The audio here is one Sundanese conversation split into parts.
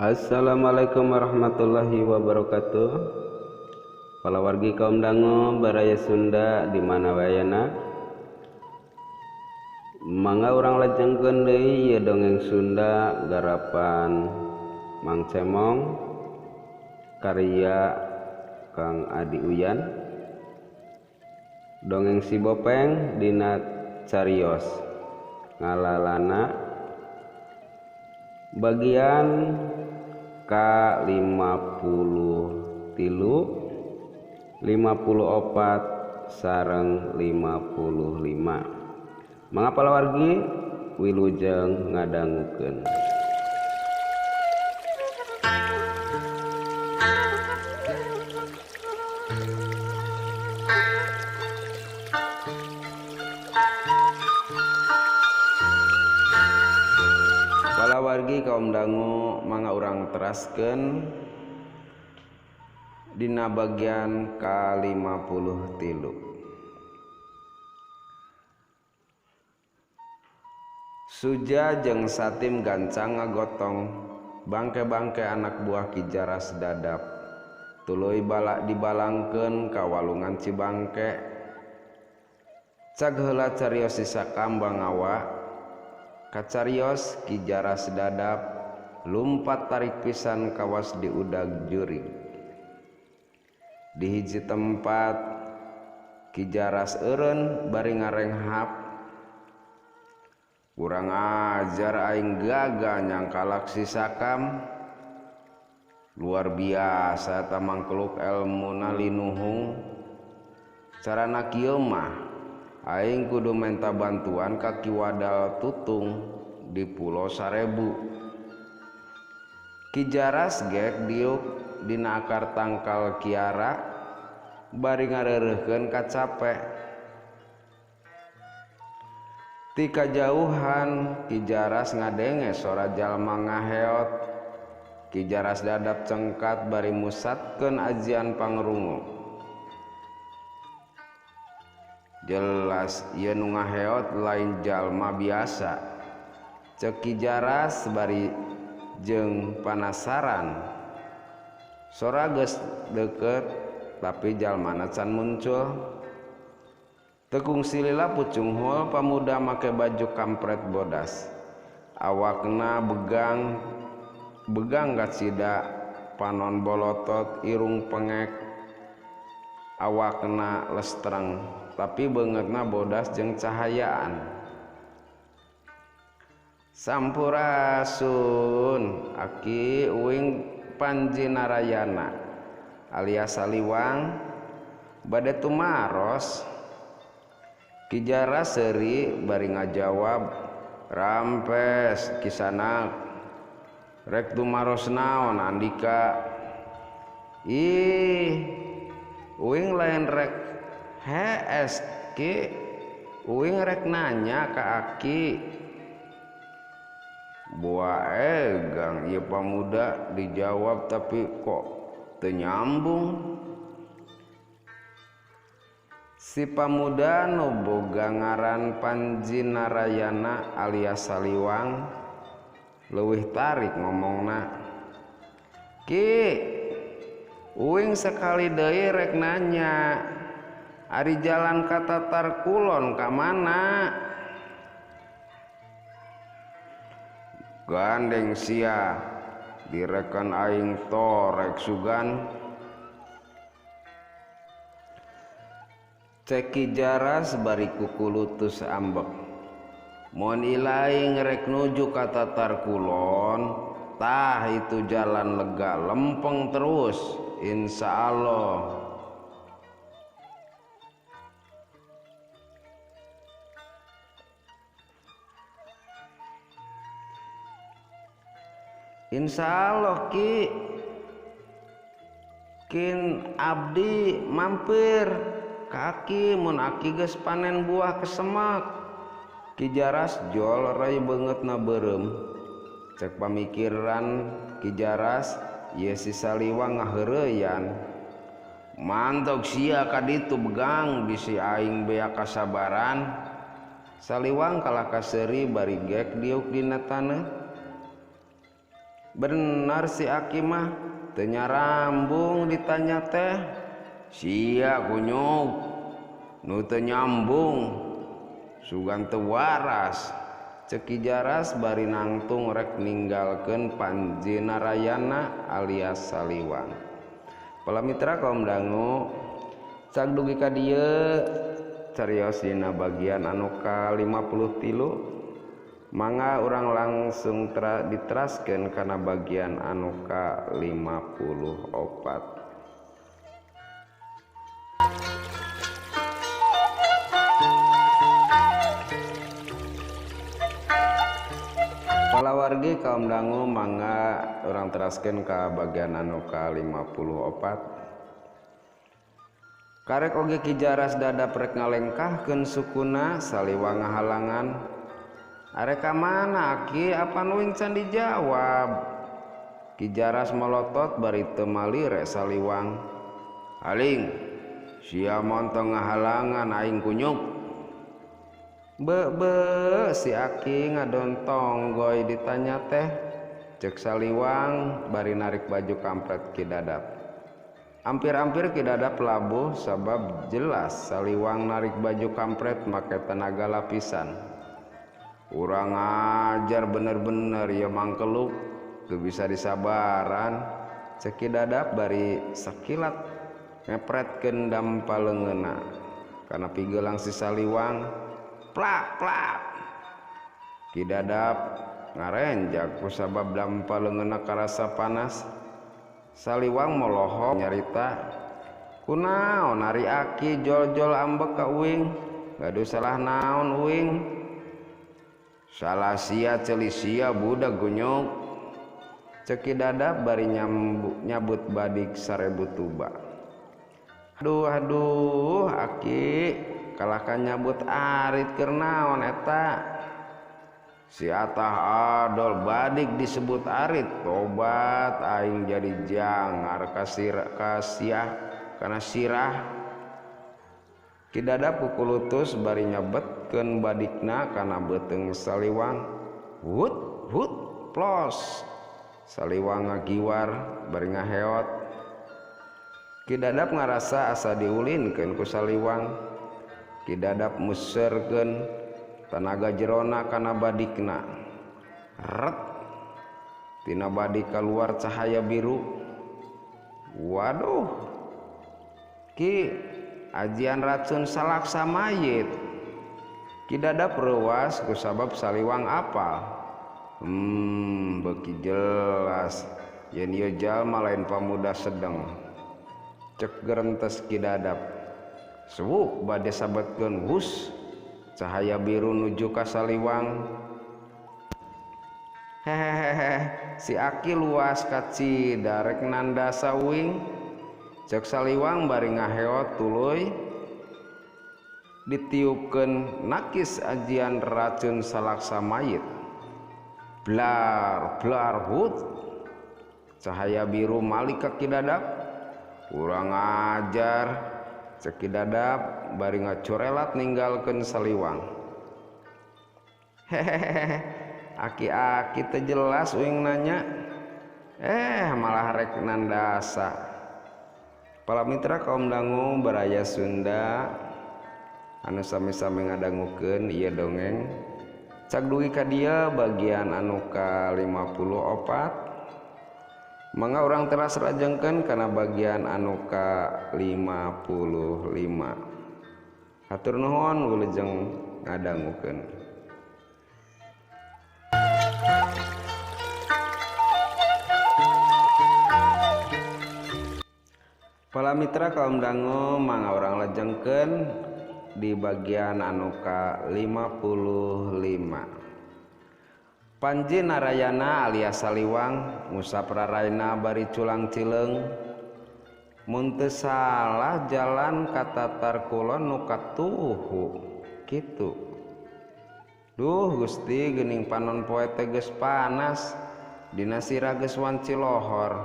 Assalamualaikum warahmatullahi wabarakatuh. Palawargi kaum dangu baraya Sunda di mana wayana. Mangga urang lajengkeun deui ieu dongeng Sunda garapan Mang Cemong karya Kang Adi Uyan. Dongeng Si Bopeng dina carios ngalalana bagian ka-53, 54 sareng 55. Mangga palawargi wilujeng ngadangukeun. Palawargi kaum dangu mangga urang teraskeun dina bagian ka-53. Suja jeung Satim gancang ngagotong bangke-bangke anak buah Ki Jaras Dadap. Tuluy balak dibalangkeun ka walungan Cibangke. Cag heula carios si Sakam bangawa. Kacarios Ki Jaras Dadap lumpat tarik pisan kawas diudag jurig. Di hiji tempat Ki Jaras eureun bari ngarenghap. Kurang ajar aing gaga nyangkalak si Sakam. Luar biasa eta mangkeluk elmuna linuhung. Carana kieu mah aing kudu menta bantuan ka Ki Wadal Tutung di Pulau Sarebu. Ki Jaras gek diuk dina akar tangkal kiara bari ngareureuhkeun kacape. Ti kajauhan Ki Jaras ngadenge sora jalma ngaheot. Ki Jaras Dadap cengkat bari musatkeun ajian pangrungu. Jelas ieu nu ngaheot lain jalma biasa. Ceuk Ki Jaras bari jeung panasaran. Sora geus deukeut tapi jalmana can muncul. Tekung silila pucunghul pamuda make baju kampret bodas. Awakna begang begang kacida, panon bolotot, irung pengek. Awakna lestreng tapi beungeutna bodas jeung cahayaan. Sampurasun aki uing Panji Narayana alias Saliwang bade tumaros. Ki Jaras seuri bari ngajawab, rampes kisanak rek tumaros naon andika. Ih uing lain rek hees ki, uing rek nanya ka aki. Buah egang ieu pamuda dijawab tapi kok teu nyambung. Si pamuda nu boga ngaran Panji Narayana alias Saliwang leuwih tarik ngomongna. Ki, uing sekali deui rek nanya, ari jalan ka Tatar Kulon ka mana? Gandeng sia direkan aing torek sugan. Cek Ki Jaras bari kukulutus ambek. Mun ilaing rek nuju ka Tatar Kulon, tah itu jalan lega lempeng terus insyaallah. Insyaallah ki, kin abdi mampir kaki mun aki geus panen buah kesemak. Ki Jaras jol rai beungeutna beureum. Cek pamikiran Ki Jaras ieu si Saliwang ngaheureyan. Mantok sia ka ditu begang bisi aing bea kasabaran. Saliwang kalah kaseuri bari gek diuk dina taneuh. Bener si aki mah teu nyarambung ditanya teh. Sia kunyuk nu teu nyambung sugan teu waras. Cek Ki Jaras bari nangtung rek ninggalkeun Panji Narayana alias Saliwang. Para mitra kaum dangu cag dugi ka dieu carios dina bagian anu ka-53. Mangga urang langsung diteraskeun kana bagian anu ka-54. Palawargi kaum dangu mangga urang teraskeun ka bagian anu ka-54. Karek oge Ki Jaras dadap rek ngalengkahkeun sukuna Saliwang ngahalangan. Arek ka mana aki apan uing can dijawab. Ki Jaras molotot bari teu malire Saliwang. Aling sia montong ngahalangan aing kunyuk. Be be si aki ngadontong goy ditanya teh. Cek Saliwang bari narik baju kampret Ki Dadap. Ampir-ampir Ki Dadap labuh sabab jelas Saliwang narik baju kampret make tenaga lapisan. Urang ajar bener-bener ya mangkeluk teu bisa disabaran. Cek Ki Dadap bari sakilat ngepretkeun dampa leungeunna kana pigelang si Saliwang. Plak plak. Ki Dadap ngarenjak kusabab dampa leungeunna karasa panas. Saliwang molohok nyarita, kunaon ari aki jol-jol ambek ka uing, gaduh salah naon uing. Salah sia ceuli sia budak gunyuk. Cek Ki Dadap bari nyabut badik 1000 tuba. Aduh aduh aki kalahkan nyabut arit keur naon eta. Si atah adol badik disebut arit, tobat aing jadi jangar kasiah kana sirah. Ki Dadap kukulutus bari nyabetkeun badikna kana beuteung Saliwang. Hut hut plos. Saliwang ngagiwar bari ngaheot. Ki Dadap ngarasa asa diulinkeun ku Saliwang. Ki Dadap muserkeun tanaga jerona kana badikna. Ret. Tina badik keluar cahaya biru. Waduh. Ki ajian racun salaksa mayit. Ki Dadap reuas kusabab Saliwang apal. Beuki jelas yen ieu jalma lain pamuda sedeng. Cek gerentes Ki Dadap. Suwuk bade sabetkeun hus. Cahaya biru nuju ka Saliwang. Hehehe, si aki luas kaci darek nandasa uing. Cek Saliwang bari ngaheot tuluy ditiupkeun nakis ajian racun salaksa mayit. Blar blar hut. Cahaya biru malik ka Ki Dadap. Urang ajar. Cek Ki Dadap bari ngacorelat ninggalkeun Saliwang. Hehehe, aki-aki teu jelas uing nanya. Malah rek nandasa. Para mitra kaum dangu baraya Sunda anu sami-sami ngadangukeun ieu dongeng. Cag dugi ka dieu bagian anu ka-54. Mangga urang teras rajengkeun kana bagian anu ka-55. Hatur nuhun wilujeng ngadangukeun. Para mitra kaum dangu mangga urang lajengkeun di bagian anu ka-55. Panji Narayana alias Saliwang ngusap raraina bari culang cileung. Mun teu salah jalan ka Tatar Kulon nu katuhu kitu. Duh Gusti geuning panon poe teh geus panas dina sirah geus wanci lohor.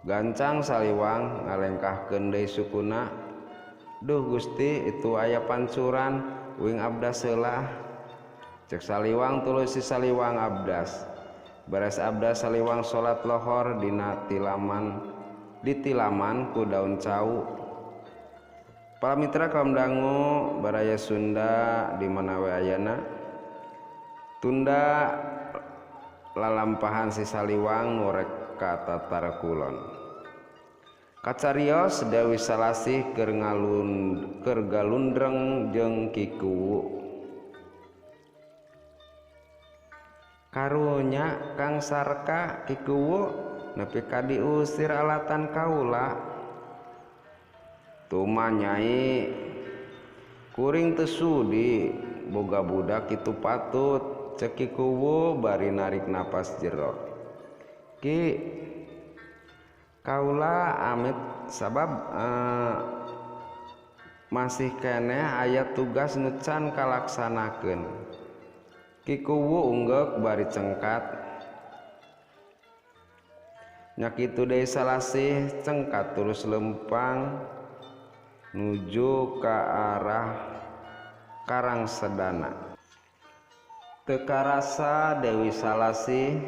Gancang Saliwang ngalengkahkeun deui sukuna. Duh Gusti itu aya pancuran uing abdas heula. Cek Saliwang tuluy si Saliwang abdas. Beres abda Saliwang salat lohor dina tilaman ditilaman ku daun cau. Para mitra kaum dangu baraya Sunda di mana we ayana, tunda lalampahan si Saliwang nu rek ka Tatar Kulon. Kacarios Dewi Salasih keur ngalun keur galundreng jeung Ki Kuwu. Karunya Kang Sarka Ki Kuwu nepi ka diusir alatan kaula. Tuma nyai kuring teu sudi boga budak kitu patut, cek Ki Kuwu bari narik napas jero. Ki kaula amit sabab masih keneh aya tugas nu can kalaksanakeun. Ki Kuwu unggeuk bari cengkat. Nya kitu deui Salasih cengkat terus lempang nuju ka arah Karangsedana. Teu karasa Dewi Salasih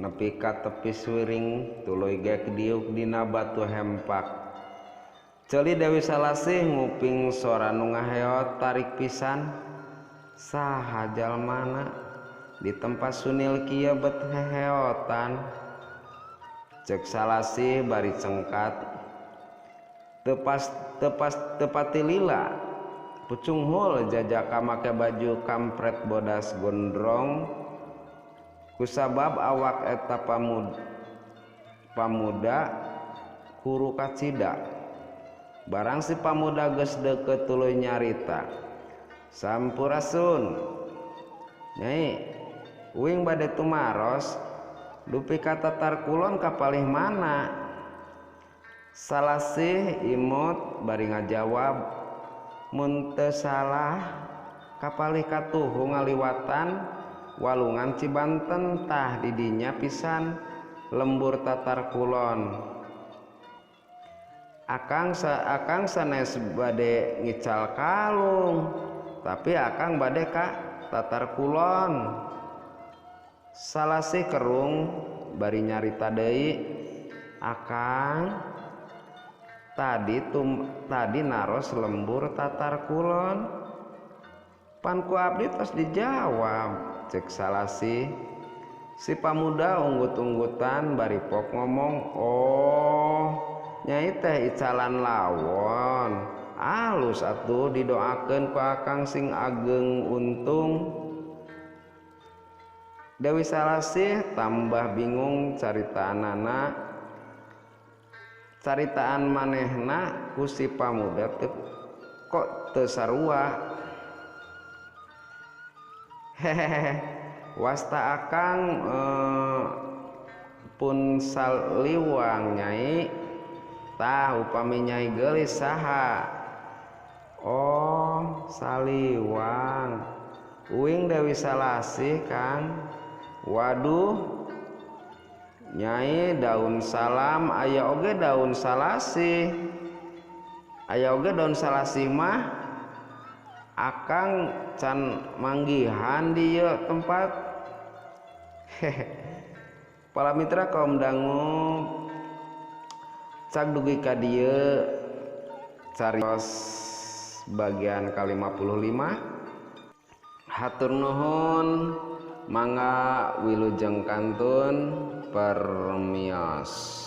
nepi ka tepi suiring tuluy gek diuk dina batu hempak. Ceuli Dewi Salasih nguping sora nu ngaheot tarik pisan. Saha jalmana di tempat sunil kieu bet heheotan. Cek Salasih bari cengkat. Tepas tepas tepati lila pucunghul jajaka make baju kampret bodas gondrong kusabab awak eta pamuda kuru kacida. Barang si pamuda geus deukeut tuluy nyarita, "Sampurasun nyai, uing bade tumaros dupi ka Tatar Kulon kapalih mana?" Salasih imut bari ngajawab, "Mun teu salah kapalih katuhu ngaliwatan walungan Cibanten tah didinya pisan lembur Tatar Kulon. Akang sanes bade ngical kalung, tapi akang bade ka Tatar Kulon." Salasih kerung bari nyarita deui, "Akang tadi naros lembur Tatar Kulon, pan ku abdi tos dijawab," cek Salasih. Si pamuda unggut-unggutan bari pok ngomong, "Oh nyai teh icalan lawon, alus atuh didoakeun ku akang sing ageng untung." Dewi Salasih tambah bingung caritaanana, caritaan manehna ku si pamuda teu kok teu sarua. Hehehe, wasta akang pun Saliwang nyai. Tah upami nyai geulis saha? Oh, Saliwang. Uing Dewi Salasih, Kang. Waduh, nyai daun salam aya oge daun salasih. Aya oge daun salasih mah akang can manggihan di ieu tempat. Hehe. Para mitra kaum dangu cag dugi ka dieu carios bagian ka-55. Hatur nuhun, mangga wilujeng kantun permios.